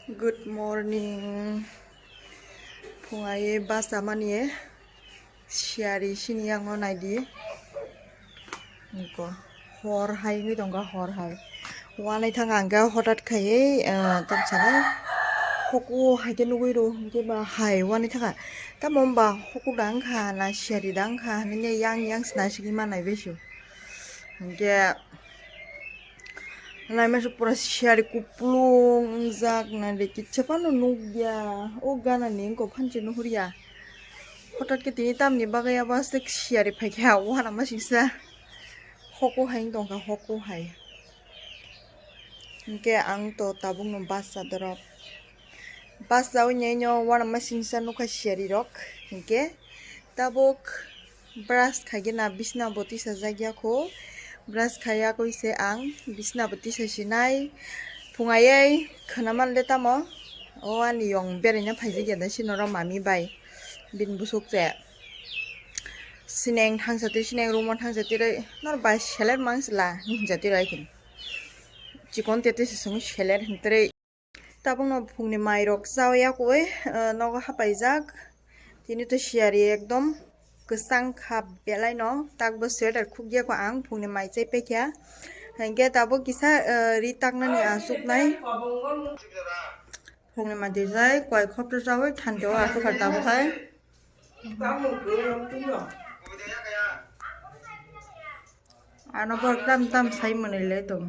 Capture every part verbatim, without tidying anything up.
Good morning. Phung ai bus amani siyari sini yang no naidi. Niko hor hai wngwi tongkha, hor hai. Wanai thang ang khe hotat khaiwi, eh, tam sanai. Hoku hai khe nugwi rw hwnkhe ba hai wanai thang. Tamo wngba hoku dang kha na siyari dang kha hwnwi yang yang sna sigwi manai besu. Hwnkhe Naima se pura siyari kuplung wngjak na de, kitsa phano nukya. O gana ni wngkha phan se nuhurya. Hotat khe tini tamni bagwi abo aswk siyari phaikha, uanama singsa. Hoko hai wng tongkha, hoko hai. Hwnkhe ang to tabukno bus cha dorop. Bus chawi nai no uanama singsa nukha siyari rok. Hwnkhe tabuk brush khaigena bisna bo tisajak yakho. Brush khaiya koi se ang bisna bo tisa sinai. Phung ayai khwnaman le tamo. O ani yong beraina phaijak ya da sini oro mami bai. Bini busuk se. Sineng thangsa twi, sineng room o thangsa twi roi. Nor bai seler mang sila hinja twi roi khin. Chikon tete se sung seler hintrei. Tabukno phungni mairok chawi yakwi, eh, nogo hapaijak. Tini to siyari ekdom kwchang kha belai no, takbo sweater khukya kho ang, phungni mai chai paikha. Hinkhe tabuk kisa, eh, ri taknani achuknai. Phungni mai twi chai koi khopto chawi thanti o achukha tabuk hai. Ano borok tam tam sai mwnwi le tong.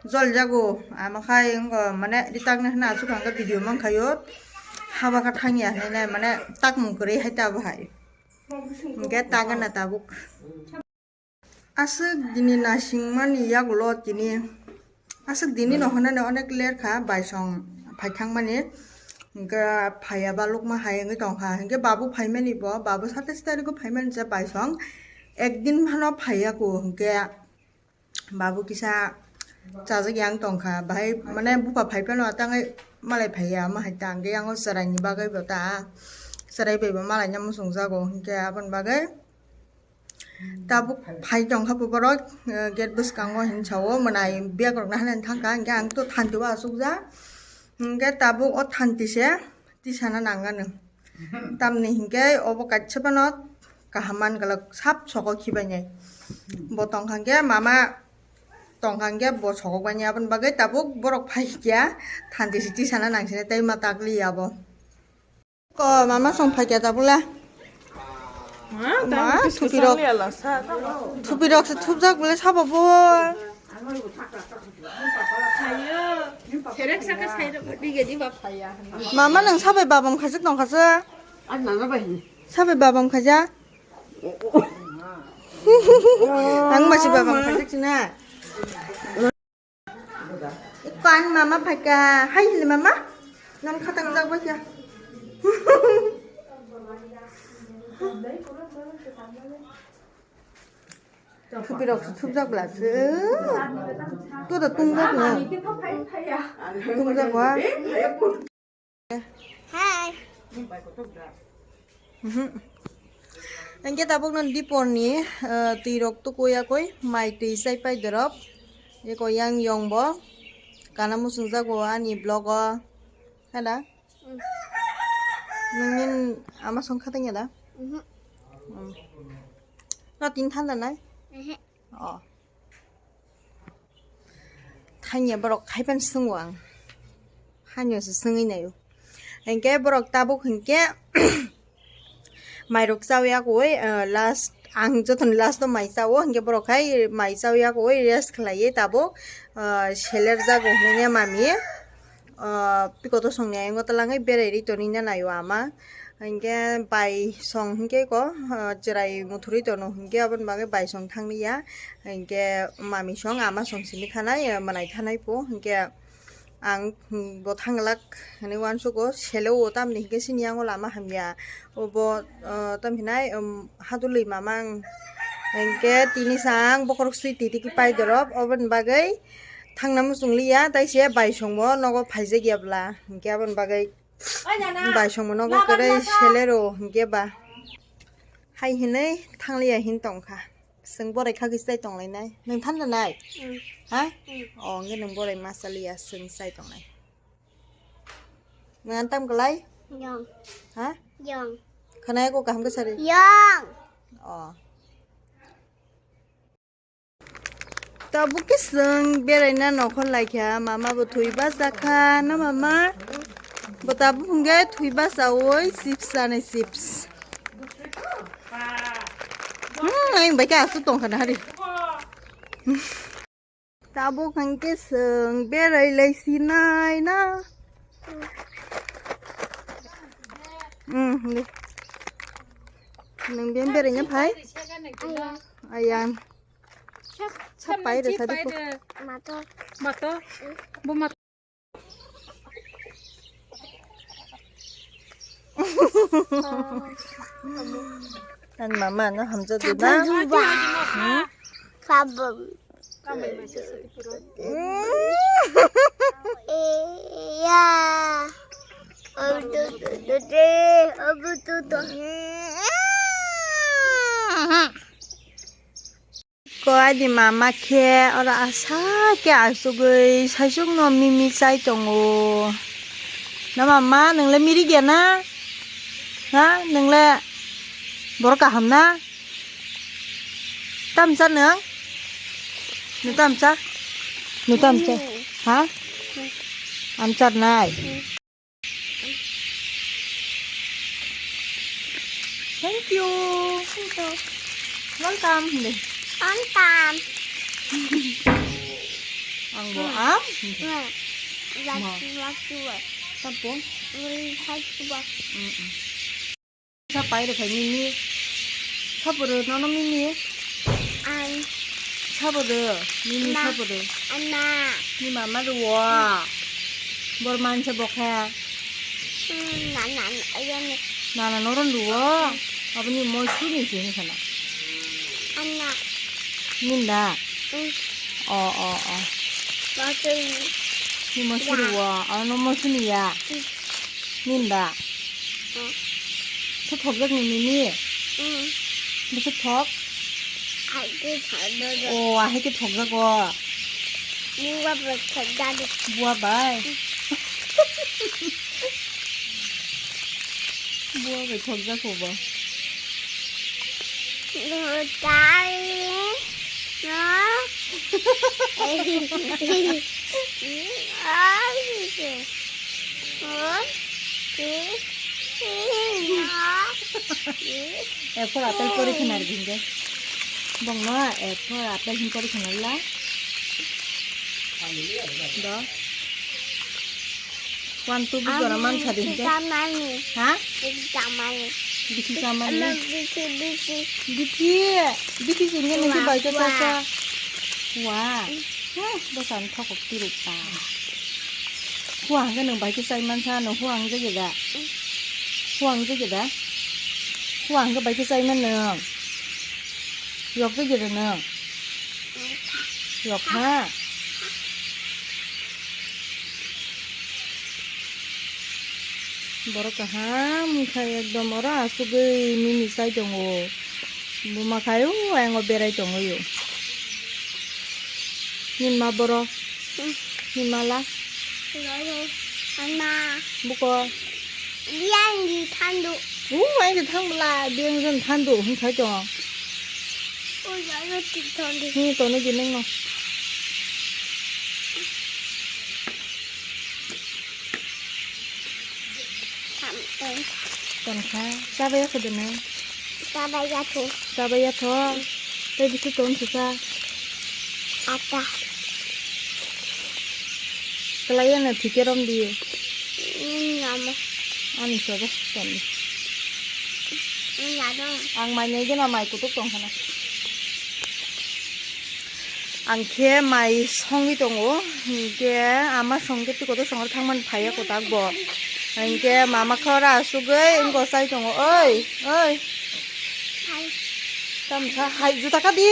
Jol jago, ama khai wngkha, mane, ritak ni hwnna aswk ang khe video mankhaio, haba khe thangya hinwi nai, mane, takmung kwrwi hai ta bo hai. Hwnkhe ta gana tabuk. Aswk dini nasingmani yagulo tini, aswk dini no hwnani onek ler kha, baisong phai thangmani, hwnkhe phaiya balukma hai wngwi tongkha, hwnkhe babu phaimani bo, babu satais tarikgo phaimani je baisong, ekdin phano phaiya ko, hwnkhe. Babu kisa chajak yang tongkha, bahai mane bupha phai phano tangwi malai phaiya, ama hai tangkhe yang o chwraini bagwi bo ta, chwrai bai bo malai no muchung jago, hinkhe aboni bagwi tabuk phai tongkha bo borok, eh, gate bwskango hinwi sao, mwnai bag rok naharnani thangkha, hinkhe ang to thanti o achukjak, hinkhe tabuk o thanti se tisana nangani. Tamni hinkhe obo kaisa phano kaham man glak sab soko khibainai. Bo tongkha hinkhe mama tongkha hinkhe bo sokok bainai aboni bagwi tabuk borok phaikya thanti se tisana nangsinai tei ma takliya bo. Ko mama song phaikya tabukla. Ma, tang bwswk thupirok. Thupirok se thupjak bole sabo bo. Mama nang sabai babam khajak tong khajak. Sabai babam khajak. Ang masi babam khajak sina. Ikko ani mama phaikha, hai hili mama, nang khatang jak bai kha. Thupirok se thupjak bla se. To da tungjak no. Tungjak wa. Hai. Mhm. Hingke tabuk no dipor ni, eh, twi rok tuku ya koi, mai twi chai pai dorop. Eko yang yong bo. Kana muchung jago ani vlog o. Hada? Mm. Nungni ama song khatang ya da? Mhm. Mm. No tin thanda nai? Ehe. Oh. Thangya borok haipan swngo ang. Hanyo se swngwi naio. Hinkhe borok tabuk hinkhe mairok chawi akoi, eh, last, ang jotoni last o mai chao, hinkhe borok hai mai chawi akoi rest khlaiwi tabuk, eh, seler jago hinwi mami, eh, pikoto songni ayongo twlangwi berai ri toni na naio ama. Hinkhe bai song hinkhe ko, ah, chwrai muthurwi tono hinkhe aboni bagwi bai song thangli ya. Hinkhe mami song ama song simi thanai, ah, mwnai thanai po. Hinkhe ang, hmm, bo thanglak hinwi uansugo, sele o tamni hinkhe sini yango lama hamya. Obo, ah, tam hinai, um, hadulwi mamang. Hinkhe tini sang bokhorok swi titiki pai dorop, oboni bagwi thangna muchung liya, tai se bai songbo nogo phaijak ya bwla. Hinkhe aboni bagwi Bai songmo nogo kwrwi selero hinkhe ba. Hai hinwi thangliya hin tongkha. Chwng borai khagwi chai tonglainai. Nwng thandanai? Mm. Ha? Mm. O, hinkhe nwng borai ma chaliya, chwng chai tongnai. Ngan tam kalai? Yong. Ha? Yong. Khana ko kaham ka sari? Yong. Oh. Tabuk ke seng beraina nokhor laikha, mama bo thwi basa kha, na mama? Bo tabuk hwnkhe thwi basa oi chips chanai chips. Hmm, ayung bai ka asu tongkha na hari. Tabuk hwnkhe seng berai lai sinai na. Hmm, de. Nang ben beraina phai? Ayan. Sapai de sadi ko. Mato. Mato. Bu mato. An mama no hamja de na. Sabun. Iya. Abu tu tu tu tu. Abu tu tu. Ko adi mama khe oro asa khe asugwi saisukno mimi chai tongo. Na mama, nwngle miri gena? Ha? Nwngle borok kaham na? Tamsa nwng? Nw tamsa? Nw tamsa? Ha? Amchar nai? Thank you. Thank you. Welcome. Welcome. Ang bo am. Last, last word. Tapo. Last word. Mm-mm. Sa pai rw khai mimi. Sabo rw nono mimi. Ang. Sabo rw mimi ma. Sabo rw. Ama. Ni mama rw. Bor manse bokha. Hmm, na na na ayane. Nana noron rw. Aboni moi suni sini khana. Ama. Ninda. Hmm. O o o. Masui. Ni moi suni rw. Ano moi suni ya. Hmm. Ninda. Hmm. Khe thokjak ni mimi? Hmm. Bwswk thok? Hai khe thok dodo. O, ahai khe thokjak o. Buwa bai thokjak di. Buwa bai? Hmm. Buwa bai thokjak o bo. Buwa bai. No? Ai, ai. Apple pori khwna ri hwnkhe. Bongno apple, apple hin pori khwna la. Do. One, two, bisi jora man sadi hwnkhe. Tamani. Ha? Bisi tamani. Bisi tamani. Ama bisi, bisi. Bisi, bisi singke nungke baita sasa. Wa. Heh, bwsani thokok tiruk ta. Hua hwnkhe nwng bai khe chai mansa, nwng hua hwngjagwi da? Hua hwngjagwi da? Hua hwnkhe bai khe chai man nwng? Yokjagwi da nwng? Yok ha? Borok kaham wngkha ekdom, oro asugwi mimi chai tongo. Buma khai o ayang o berai tongwi o. Nini ma borok? Hmm. Nini ma la? Ama. Buko? Biyang di thandu. O, ayang di thang bwla, biyang jon thandu, hwn khai tong. O, ya, ya, di thandu. Ni tono di nang no. Tam, tam. Tonkha, chabaiya kho dene? Chabaiya kho. Chabaiya kho? Tei bisi ton sisa? Ata. Kalaiya na thike rom di. Hmm, namo. Ani sobo ton. Hmm, namo. Ang mai nai gena mai kutuk tongkhana. Ang khe mai songwi tongo, hinkhe ama songkhe twi kotor songwi thangmani phaiya kwtak bo. Hinkhe mama khe oro asugwi wngwi chai tongo. Oi, oi. Hai. Tamsa hai juta kadi.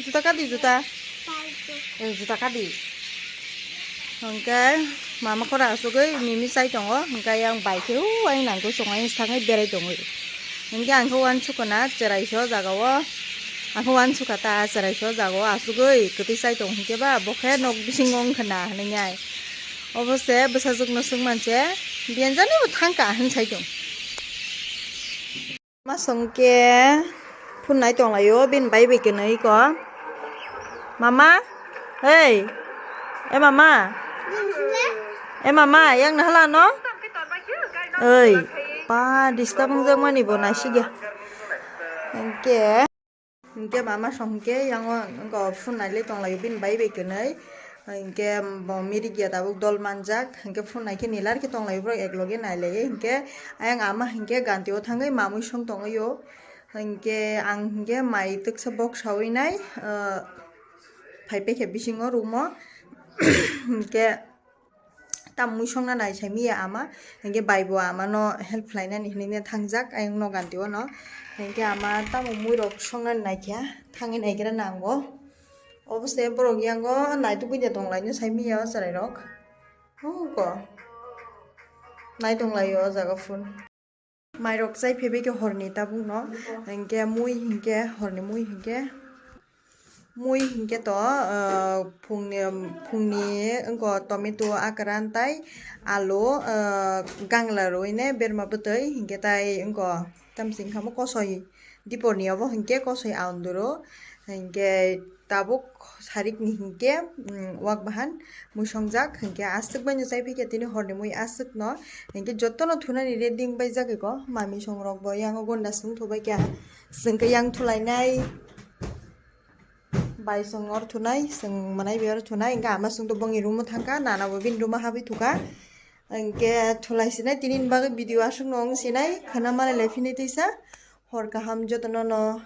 Juta kadi juta. Hai. Eh, juta kadi. Hwnkhe mama khoro asugwi mimi chai tongo, hwnkhe ayang bai khe o ayang nangkhe chwng ayang thangwi berai tongwi. Hwnkhe ang khe uansukha na chwraisa o jaga o, ang khe uansukha ta chwraisa o jaga o asugwi kwtwi chai tongo, hwnkhe ba bo khe nok bisingo wngkha na hinwi ai. Obo se bwsajwk no swng manse, biyan jani bo thang ka hwn sai tong. Ma song ke phun nai tong lai o, bini bai bai kwnwi ko. Mama, hey, e mama, e mama, yang na hala no? Oi, pa disturb wng jak mani bo nai si gya. Hingke. Hingke mama song hingke yango wngko phun naile tonglaio bini bai bai kwnwi. Hingke bo mirik ya tabuk dol manjak. Hingke phun naikhe nilar khe tonglaio borok ekloge nailaio. Hingke ayang ama hingke ganti o thangwi mamui song tongwi o. Hingke ang hingke mai twksa bok sawi nai, ah, phai paikha bisingo room o. Hingke Tam mui songna nai sai miya ama, hingke bai bo ama no help khlai nani hinui no thangjak ayang no ganti o no. Hingke ama tamo mui rok songna nai kha, thangwi nai khe nango. Obo se borok yango naituk bai de tong lai no sai miya o chwrai rok. Huko. Nai tong lai o jaga phun. Mairok chai phaibai khe horni tabukno, hinkhe mui hinkhe horni mui hinkhe, mui hinkhe to, ah, phungni, phungni wngkha tomato, akran tei alu, ah, gangla rwine berma bwtwi hinkhe tei wngkha tamsing kha kosoi diporni obo hinkhe kosoi aunduro hinkhe. Tabuk sarikni hinkhe, mm, wak bahan mui songjak hinkhe aswk baino chai phikha tini horni mui aswkno hinkhe jotono thunani ready wngbaijak eko mami songrokbo yango gonda song thubaikha chwngkhe yang thulainai bai song or thunai chwng mwnai bai or thunai hinkhe ama songto bongni room o thangkha nana bo bini room o habwi thukha hinkhe thulai sinai tini bagwi video aswkno wng sinai khwna malai lai phini twisa hor kaham jotono no.